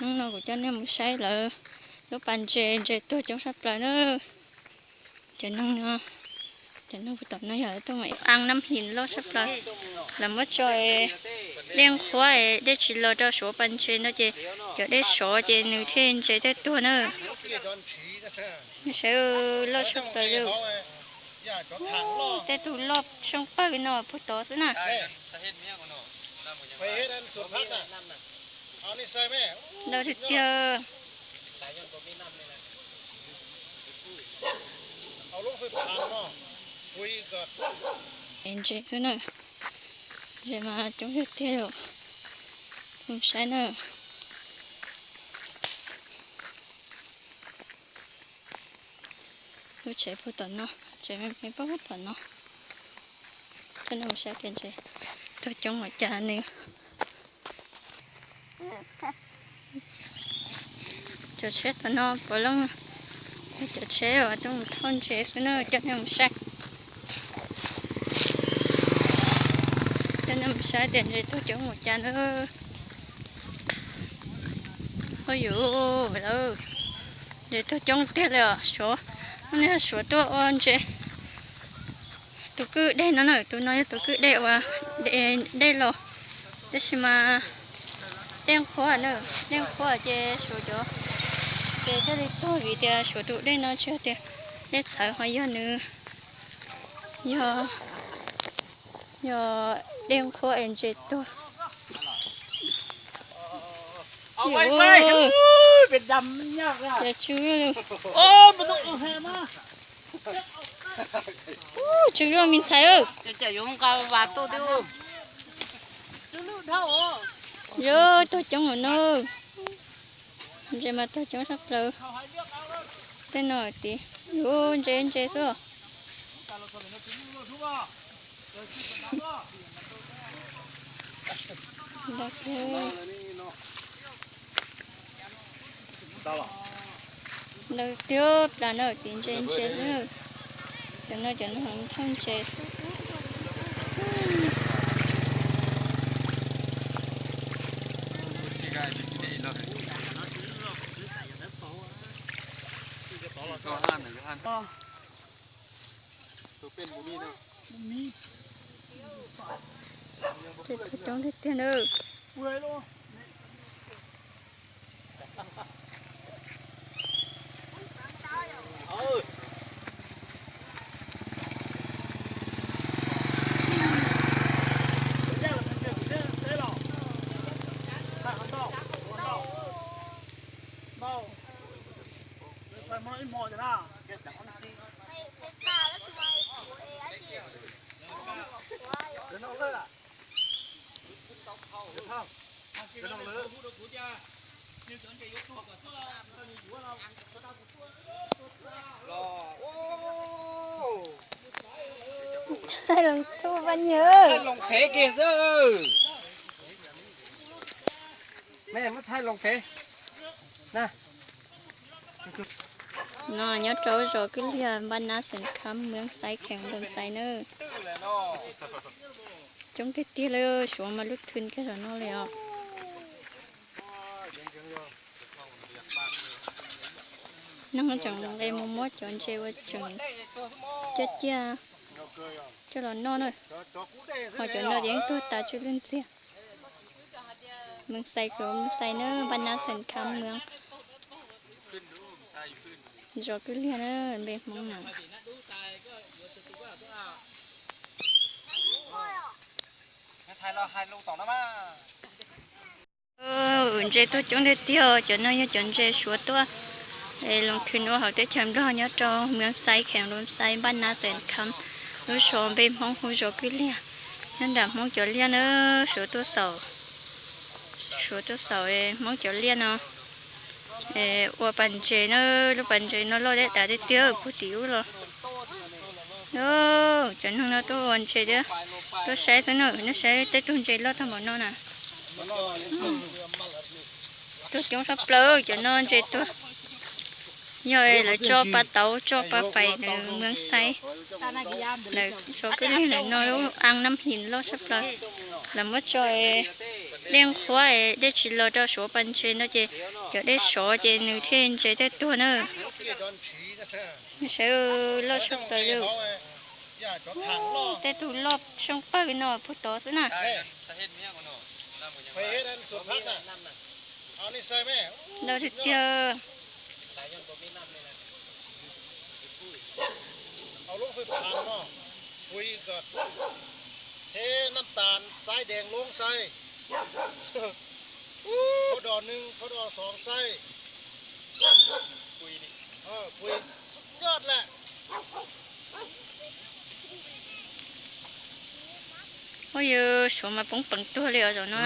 Hnub no kuv coj nej mus saib lawv lub pas ntses, ntses tuag coob tshaj plaws na. Cov neeg no, cov neeg puag tom no yog lawv tuaj mus ev, ab nab his loj tshaj plaws. Lawv muab tso dej nqhuab, dej tsis los rau suav pas ntses no ces cov dej sov ces nws thiaj ntses thiaj tuag na. Saib, loj tshaj plaws li. Tej tug loj tsheej pawg no puag tod xwb na. Loj tiag tiag. Ntses xwb na. Ntses mas coob tiag tiag li. Mus saib na. Lub tsev puag tom no, tsev me me puag tom no. Coj nej mus saib tias ntses tuag coob ua cas nws. Cov tsheb tom no puav leej cov tsheb uas tuaj mus thauj ntses xwb na, coj nej mus saib. Coj nej mus saib tias ntses tuag coob ua cas na. Ua yuv lawm, ntses tuag coob tiag li os. Suav, hnub no yog suav tuaj ua ntses. Tus kwj deg no na, tus no yog tus kwj deg uas dej los, tab sis mas dej nqhuab na, dej nqhuab ces suav cov ntses thiaj li tuag vim tias suav tus dej no tsis yog tias dej txhawv ho yog nws, yog, yog dej nqhuab es ntses tuag. Tsw luaj me ntxhais. Yog tuag coob ua no. Ntses mas tuag coob tshaj plaws. Tej no tid, yuav ntses ntses xwb. Ntawd tiag plas no tid ntses ntses xwb. Cov no cov no thauj ntses. Ces tuag coob tiag tiag na. Los, ua, thaij loos qhev kiag xwb. Nej muab thaij loos qhev na. No nyob rau zos Kwj Liag, npaj nab xeem Kham, Mweej Xais, kheem Loos Xais na. Coob tiag tiag li, suav mas lub thwm kiag zom no li os. Neeg tseem nqes mus muab cov ntses uas tseem ciaj ciaj coj los noj na. Ho cov no ces yeej tuag tas tsw lwj ntxiag. Mweej Xais, kheem Mweej Xais na, npaj nab xeem Kham, Mweej, zos Kwj Liag na, npe Hmoob na. Ntses tuag coob tiag tiag, cov no yog cov ntses suav tuaj, es loos thwm ua hauv teb chaws Nplog nyob rau Mweej Xais, kheem Loos Xais, npaj nab xeem Kham, lub zos npe Hmoob hu zos Kwj Liag, nyob nram Hmoob cov liaj na, suav tuaj xaus, suav tuaj xaus Hmoob cov liaj no. Ua pas ntses na, lub pas ntses no loj deb dav tiag tiag puag tim ub los. Cov neeg no tuaj ua ntses thiab tuaj saib xwb na, nej saib tej tug ntses loj tag npaum no na. Tuag coob tshaj plaws cov no ntses tuag. Yog lawv tso pa tauv tso pa fais ntawm Mweej Xais, ntawm zos Kwj Liag ntawm no lub ab nab his loj tshaj plaws. Lawv muab tso Dej qhuav es dej tsis los rau Suav pas ntses no ces cov dej sov ces nws thiaj ntses tej tuag na. Sawv loj tshaj plaws li. Tej tug loj tsheej pawg no puag tod xwb na. Loj tiag tiag. Ua yog Suav mas poob peev tuag li os zaum no.